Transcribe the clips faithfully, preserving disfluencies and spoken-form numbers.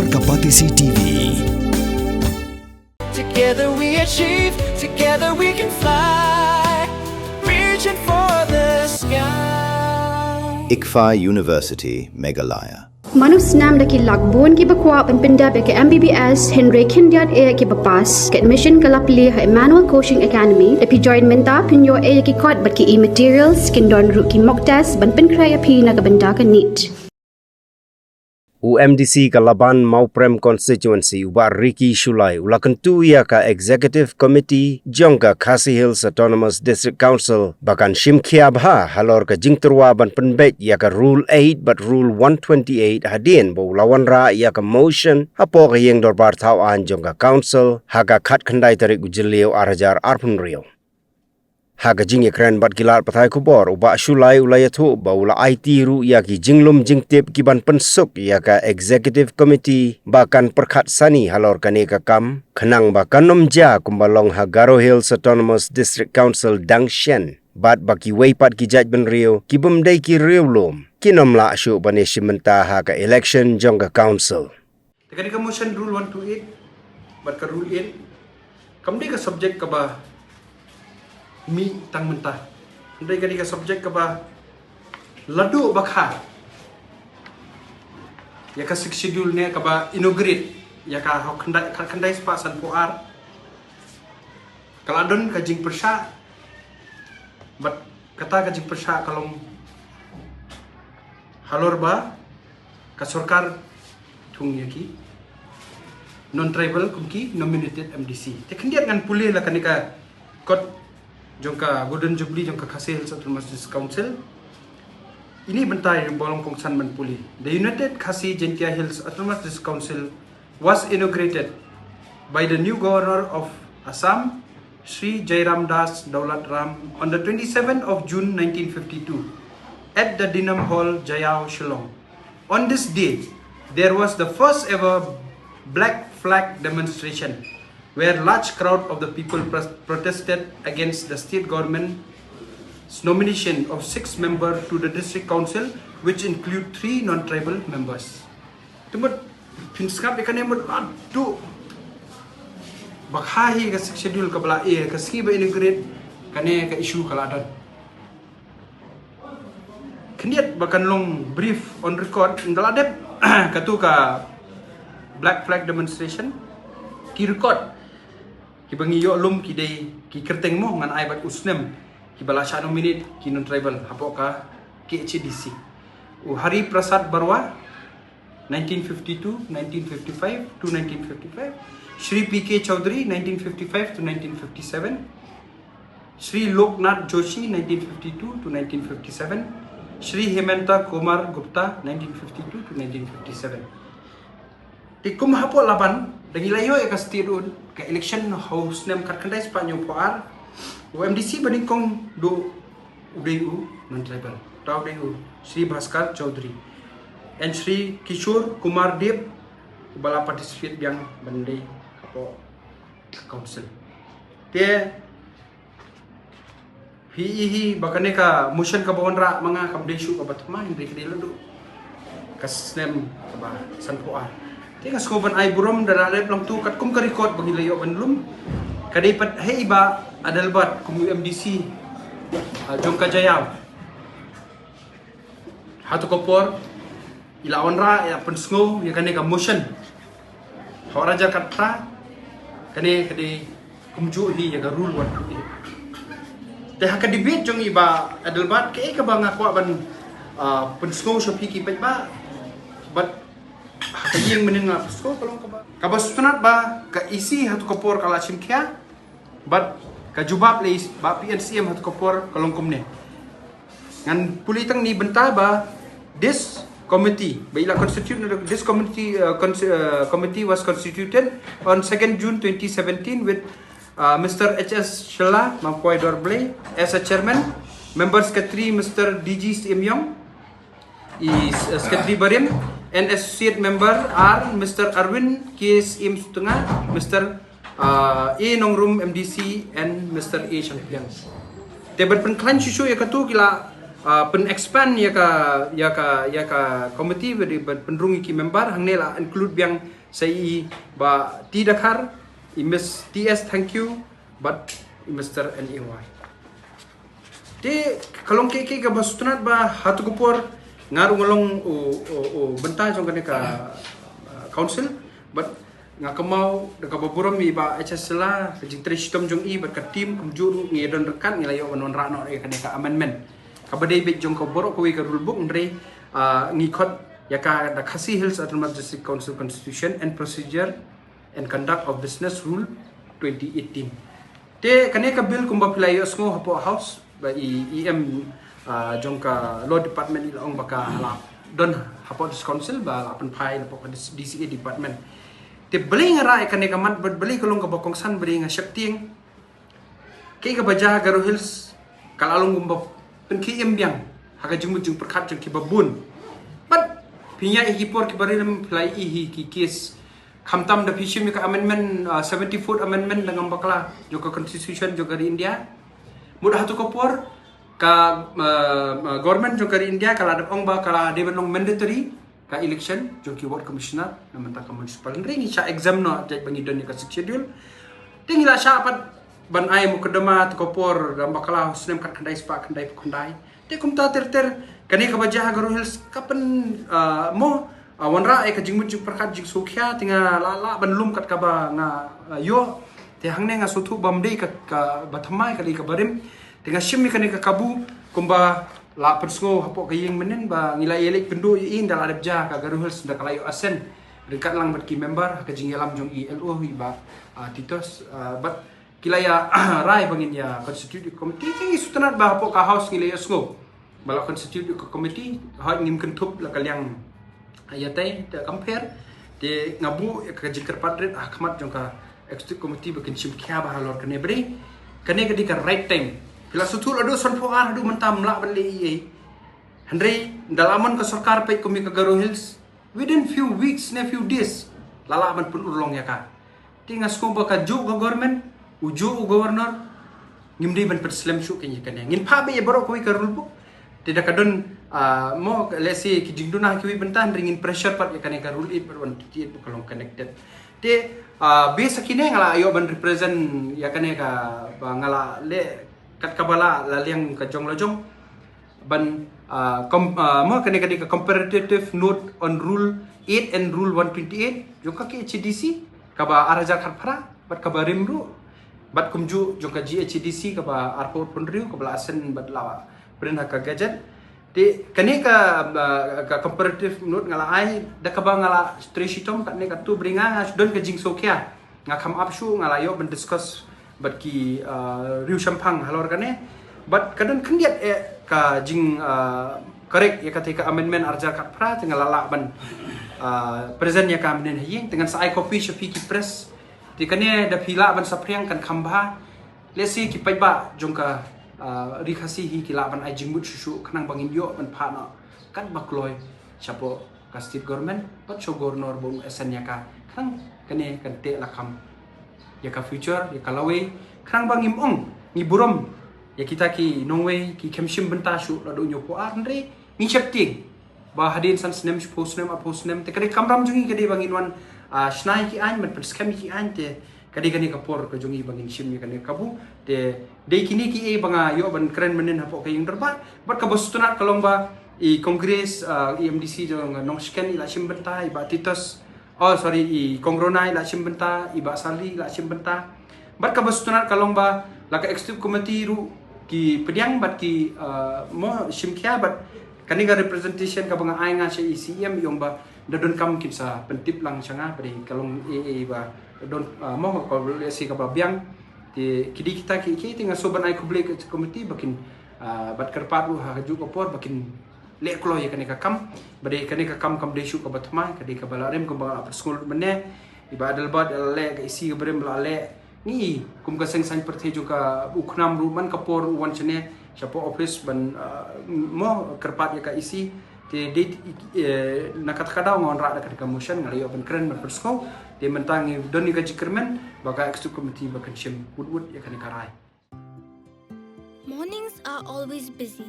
Ka Batesi T V. Together we achieve, together we can fly. Reaching for the sky. ICFAI University, Meghalaya. Mano snem da ki lak bun kiba kwah ban pyndep ïa ka M B B S hynrei khyndiat eh kiba pass. Ka admission ka la plie ha Emmanuel Coaching Academy. Da phi join mynta phin ïoh eh ïa ki kot bad ki e-materials, kin don ruh ki mock test ban pynkhreh ïa phi na ka bynta ka NEET. U MDC ka Laban Mawprem Constituency, u Bah Ricky Shullai, u la kyntu ïa ka Executive Committee jong ka Khasi Hills Autonomous District Council ba kan shim khia bha halor ka jingtyrwa ban pynbeit ïa ka Rule eight bad Rule one twenty-eight hadien ba u la wanrah ïa ka motion hapoh ka ïing dorbar thaw aiñ jong ka Council ha ka khatkhyndai tarik u Jylliew arhajar arphew hynriew. Ha ka jingïakren bad ki lad pathai khubor, u Bah Shullai u la ïathuh ba u la aiti ruh ïa ki jinglum jingtip ki ban pynsuk ïa ka Executive Committee ba kan pyrkhat sani halor kane ka kam, khnang ba kan ym jia kumba long ha Garo Hills Autonomous District Council dang shen, bad ba kiwei pat ki jaitbynriew ki bym dei ki riewlum kin ym lah shuh ban ïashim bynta ha ka election jong ka Council. Te kane ka motion Rule one two eight bad ka Rule eight kam dei ka subject kaba mih tang mynta. Kam dei kane ka subject kaba la duh bakha ïa ka Sixth Schedule ne kaba inaugurate ïa ka ha u khyndai, khatkhyndai spah sanphew ar. Ka la don ka jingpyrshah bad kata ka jingpyrshah ka long halor ba ka sorkar thung ïa ki non-tribal kum ki nominated MDC. Te khyndiat ngan pule la kane ka kot jong ka Golden Jubilee jong ka Khasi Hills Autonomous District Council. Ini bynta ïa ba long kongsan ban pule. The United Khasi Jaintia Hills Autonomous District Council was inaugurated by the new Governor of Assam, Shri Jairam Das Daulatram, on the twenty-seventh of June nineteen fifty-two at the Dinam Hall, Jaiaw, Shillong. On this day, there was the first ever black flag demonstration where large crowd of the people pres- protested against the state government's nomination of six members to the district council, which include three non-tribal members. Te mut phin sngap ïa kane mut la duh bakha hi ka Sixth Schedule kaba la, eh, ka sngi ba inaugurate kane ka issue ka la don. Khyndiat ba kan long brief on record, ynda la dep katu ka black flag demonstration, ki record kiba ngi ïoh lum ki dei ki kyrteng mo ngan ai bad u snem kiba la shah nominate ki non-tribal hapoh ka KHADC. U Hari Prasad Barua, nineteen fifty-two, nineteen fifty-five to nineteen fifty-five. Shri P K Chaudhary, nineteen fifty-five to nineteen fifty-seven. Shri Loknath Joshi, nineteen fifty-two to nineteen fifty-seven. Shri Hemanta Kumar Gupta, nineteen fifty-two to nineteen fifty-seven. Te kum hapoh Laban, da ngi la ïoh ïa ka statehood, ka election ha u snem khatkhyndai spah hynñiewphew ar, u MDC ba nyngkong duh u dei u non-tribal. Uta u dei u Shri Bhaskar Chaudhary. And Shri Kishore Kumar Deb uba la participate biang ban dei hapoh council. Te phi i hi ba kane ka motion kaba wanrah ma nga kam dei shuh kaba thma, hynrei ka dei la duh ka snem kaba sanphew ar. Te nga sngew ban ai burom da la dep lang tu katkum ka record ba ngi la ïoh ban lum. Ka dei pat hei i Bah Adelbert kum u MDC, ah, jong ka Jaiaw. Hato ka por i la wanrah ïa pynsngew ïa kane ka motion ha u ar hajar khatphra, kane ka dei kumjuh hi ïa ka rule one two eight. Te ha ka debate jong i Bah Adelbert, kaei kaba nga kwah ban, ah, pynsngew sha phi ki paidbah, bad ha ka ïing mynnin nga pynsngew ka long kaba, kaba sngewtynnat ba ka EC hato ka por ka la shim khia bad ka jubab lei Bah PNCM hato ka por ka long kumne. Ngan pule tang ni bynta ba this committee, ba i la constitute na this committee, uh, cons- uh, committee was constituted on second June twenty seventeen with, uh, Mister H S Shylla, Mapoi Dorblei, as a chairman, member secretary Mister D G Syiem Yong, i, uh, secretary barim, and associate member are Mister Arwin K Syiem Sutnga, Mister, uh, A Nongrum MDC, and Mister A Shangpliang. Te ban pynkhlaiñ shuh shuh ïa katu ki la uh, pyn expand ïa ka ïa ka ïa ka committee, ba dei ban pynrung ïa ki member. Hangne la include biang sa i Bah T Dkhar, i Miss T S Thangkhiew, bad i Mister N A Y. Te ka long kiei kiei kaba sngewtynnat ba ha tu ka por nga ruh nga long u u u bynta jong kane ka uh, council, bad nga kynmaw da kaba burom ïa i Bah H S Shylla, ka jingtrei shitom jong i bad ka team, kumjuh ruh ngi don ryngkat, ngi la ïoh ban wanrah noh ïa kane ka amendment. Kaba dei beit jong ka baroh kawei ka rule book, hynrei uh, ngi khot ïa ka da Khasi Hills Autonomous District Council Constitution and Procedure and Conduct of Business Rule twenty eighteen. Te kane ka bill kumba phi la ïohsngew hapoh House, ba i EM uh, jong ka Law Department i la ong ba ka la don hapoh District Council, ba la pynphai hapoh ka DCA Department. Te balei nga rah ïa kane ka mat, bad balei ka long kaba kongsan, balei nga sheptieng? Kaei kaba jia ha Garo Hills ka la long kumba pynkhie im biang ha ka jingmut jingpyrkhat jong kiba bun. Bad phi ïa i hi por kiba rim, phi la i hi ki case. Khamtam da phi shim ïa ka amendment, uh, seventy-fourth amendment da ngam bakla, jong ka constitution jong ka ri India. Mut ha tu ka por ka uh, uh, government jong ka ri India ka la dep ong ba ka la dei ban long mandatory ka election jong ki ward commissioner na bynta ka municipal. Hynrei ngi shah exempt noh, jait ba ngi don ïa ka Sixth Schedule. Te ngi la shah pat ban ai mukotduma tu ka por, da ngam bakla, snem khatkhyndai spah khyndaiphew khyndai. Te kumta ter ter, kane kaba jia ha Garo Hills ka pyn uh, mo uh, wanrah ïa ka jingmut jingpyrkhat, jingsngewkhia, te nga la lah ban lum kat kaba nga uh, ïoh. Te hangne nga sngewthuh bym dei ka kaba thymmai, ka dei kaba rim. Te nga shim ïa kane ka kabu kumba la pynsngew hapoh ka ïing mynnin ba ngi la ïaleit kynduh ïa i, ynda la dep jia ka Garo Hills, ynda ka la ïoh assent ryngkat lang bad ki member ha ka jingïalam jong i LO, i Bah uh, Titos, uh, bad ki la ïa rai ba ngin ïa constitute committee. Te ngi sngewtynnat ba hapoh ka House ngi la ïohsngew ba la constitute ka committee, hooid ngim kynthup la ka liang ïa tei te compare. Te nga buh ïa ka jingkyrpad rit ha khmat jong ka executive committee ba kin shim khia ba halor kane, ba dei kane ka dei ka right time. Phi la sngewthuh, la duh sanphew ar haduh mynta ym lah ban leh ei ei. Hynrei ynda la mon ka sorkar peit kum ïa ka Garo Hills, within few weeks ne few days la lah ban pynurlong ïa ka. Te nga sngew ba kajuh ka government, ujuh u governor, ngim dei ban pynslem shuh kein ïa kane. Ngin phah beit ïa baroh kawei ka rule book. Te da ka don uh, mo, let's say, ki jingduna ha kiwei bynta, hynrei ngin pressure pat ïa kane ka Rule eight bad one twenty-eight ba ka long connected. Te uh, base ha kine nga la ïoh ban represent ïa kane ka, ba nga la leh kat kaba lah, la liang ka jong la jong ban uh, com, uh, mo, kane ka dei ka comparative note on Rule eight and Rule one twenty-eight jong ka KHADC, kaba ar hajar khatphra bad kaba rim ruh, bad kumjuh jong ka GHADC kaba arphew arphew hynriew, kaba la assent bad la print ha ka gazette. Te kane ka uh, ka comparative note nga la ai da kaba nga la trei shitom, katne katto ba dei nga nga don ka jingsngewkhia. Nga kham ap shuh, nga la ïoh ban discuss bad ki uh, riew shemphang halor kane. Bad ka don khyndiat eh ka jing uh, correct ïa kata ka amendment ar hajar khatphra, te nga la lah ban uh, present ïa ka mynnin ha ïing, te ngan sa ai copy sha phi ki press. Te kane da phi lah ban saphriang kan kham bha. Let's say ki paidbah jong ka uh, Ri Khasi hi ki lah ban ai jingmut shuh shuh khnang ba ngin ïoh ban phah noh kat ba kloi shapoh ka state government bad sha u governor ba un assent ïa ka, khnang kane kan teh lakam ïa ka future, ïa ka lawei, khnang ba ngim ong ngi burom ïa kita ki nongwei ki khlem shim bynta shuh la duh hynñiewphew ar, hynrei ngi sheptieng ba hadien san snem, shiphew snem, arphew snem, te ka dei ka kamram jong ngi, ka dei ba ngin wan uh, shna ïa ki aiñ, ban pynskhem ïa ki aiñ, te ka dei kane ka por ka jong ngi ba ngin shim ïa kane ka kabu. Te dei kine kiei ba nga ïoh ban kren mynnin hapoh ka ïing dorbar. Bad kaba sngewtynnat ka long ba i Congress, uh, i MDC jong Nongshken i la shim bynta, i Bah Titos, oh sorry, i Kong Rona i la shim bynta, i Bah Sali i la shim bynta. Bad kaba sngewtynnat ka long ba la ka executive committee ruh ki pdiang bad ki uh, mo shim khia, bad kane ka representation kaba nga ai nga sha i CEM i ong ba da donkam kin sa pyntip lang sha nga, ba dei ka long ei ei ba don uh, mo ka lehse kaba biang. Te ki dei kita kiei kiei, te nga sngewbha ban ai khublei ka committee ba kin uh, bad kyrpad ruh ha kajuh ka por ba kin leh kloi ïa kane ka kam. Ba dei kane ka kam kam dei shuh kaba thymmai, ka dei kaba la rim, kaba nga la pynsngew mynne. I Bah Adelbert i la leh, ka EC kaba rim la leh. Ngi kum ka seng saiñ pyrthei jong ka, u KHNAM ruh man ka por u wan shane shapoh office ban uh, mo kyrpad ïa ka EC. Te dei eh, na kata ka daw nga wanrah da kata ka motion, nga la ïoh ban kren ban pynsngew. Te mynta ngi don ïa ka jingkyrmen ba ka executive committee ba kan shim wut wut ïa kane ka rai. Mornings are always busy.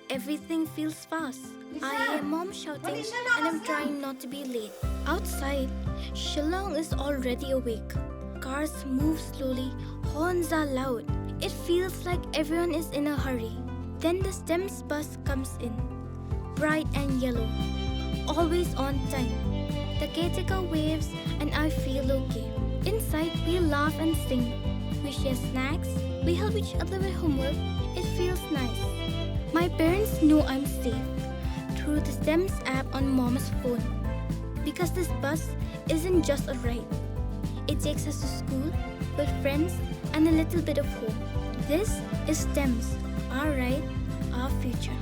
Everything feels fast. I hear mom shouting and I'm trying not to be late. Outside, Shillong is already awake. Cars move slowly, horns are loud. It feels like everyone is in a hurry. Then the STEMS bus comes in, bright and yellow, always on time. The caretaker waves and I feel okay. Inside, we laugh and sing. We share snacks. We help each other with homework. It feels nice. My parents know I'm safe through the STEMS app on mom's phone. Because this bus isn't just a ride. It takes us to school, with friends, and a little bit of home. This is STEMS, our ride, our future.